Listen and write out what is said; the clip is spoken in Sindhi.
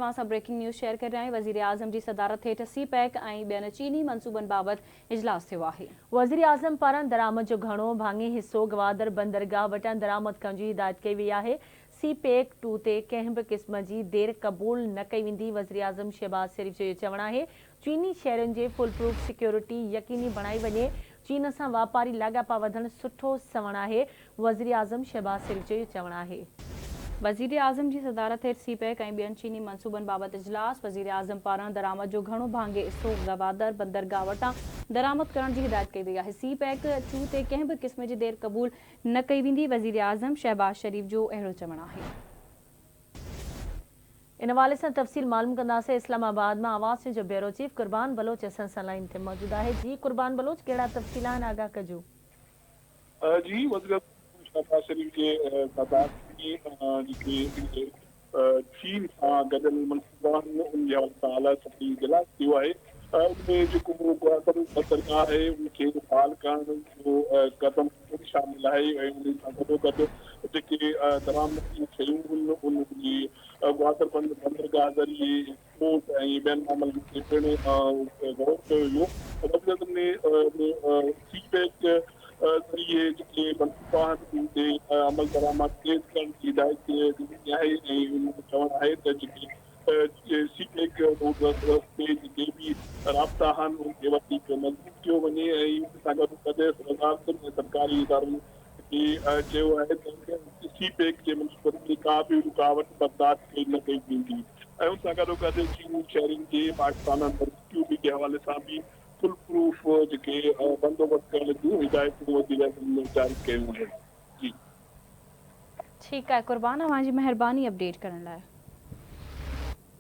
اوهان سان بريڪنگ نيوز شيئر ڪري رهيا آهيون وزيراعظم جي صدارت هيٺ سي پيڪ ۽ ٻين چيني منصوبن بابت اجلاس ٿيو آهي. وزيراعظم پاران درآمد جو گهڻو ڀاڱي حصو گوادر بندرگاهه وٽان درآمد ڪرڻ جي هدايت ڪئي وئي آهي، سي پيڪ ٽو تي ڪنهن به قسم جي دير قبول نه ڪئي ويندي، وزيراعظم شهباز شريف جو اهو چوڻ آهي چيني شهرين جي فول پروف سيڪيورٽي يقيني بڻائي وڃي، چين سان واپاري لاڳاپا وڌڻ سٺو سنوڻ آهي، وزيراعظم شهباز شريف جو اهو چوڻ آهي. وزيراعظم جي صدارت هيٺ سي پيڪ ۽ ٻين چيني منصوبن بابت اجلاس، وزيراعظم پاران درآمد جو گهڻو ڀاڱي حصو گوادر بندرگاهه وٽان درآمد ڪرڻ جي هدايت ڪئي وئي آهي، سي پيڪ ٽو تي ڪنهن به قسم جي دير قبول نه ڪئي ويندي، وزيراعظم شهباز شريف جو اهڙو چوڻ آهي. ان حوالي سان تفصيل معلوم ڪنداسين اسلام آباد مان آواز نيوز جو بيورو چيف قربان بلوچ اسان سان لائين تي موجود آهي جي قربان بلوچ ڪهڙا تفصيل آهن آگاهه ڪجو. جي وزيراعظم شهباز شريف جي صدارت ۾ جيڪي چين سان گڏيل منصوبا آهن ان جي حوالي سان اعليٰ سطحي اجلاس ٿيو آهي ان ۾ جيڪو گوادر بندرگاهه آهي ان کي فعال ڪرڻ جو قدم پڻ شامل آهي ۽ ان سان گڏوگڏ جيڪي درآمدي شيون آهن انهن جي گوادر بندرگاهه ذريعي ايڪسپورٽ ۽ ٻين معاملن تي پڻ غور ڪيو ويو. وزيراعظم سي پيڪ ذريعي جيڪي منصوبا آهن انهن تي عملدرآمد تيز ڪرڻ جي هدايت ڏني آهي ۽ انهن جو چوڻ آهي ته جيڪي سي پيڪ روڊ رستي جيڪي به رابطا آهن انهن کي وڌيڪ مضبوط ڪيو وڃي ۽ ان سان گڏوگڏ وزارتن ۽ سرڪاري ادارن کي چيو آهي ته سي پيڪ جي منصوبن ۾ ڪا به رڪاوٽ برداشت ڪئي نه ڪئي ويندي ۽ ان سان گڏوگڏ چيني شهرين جي پاڪستان اندر سيڪيورٽي جي حوالي سان به فول پروف جيڪي بندوبست ڪرڻ جون هدايتون وزيراعظم جاري ڪيون آهن. جي. ٺيڪ آهي قربان اوهان جي مهرباني اپڊيٽ ڪرڻ لاء.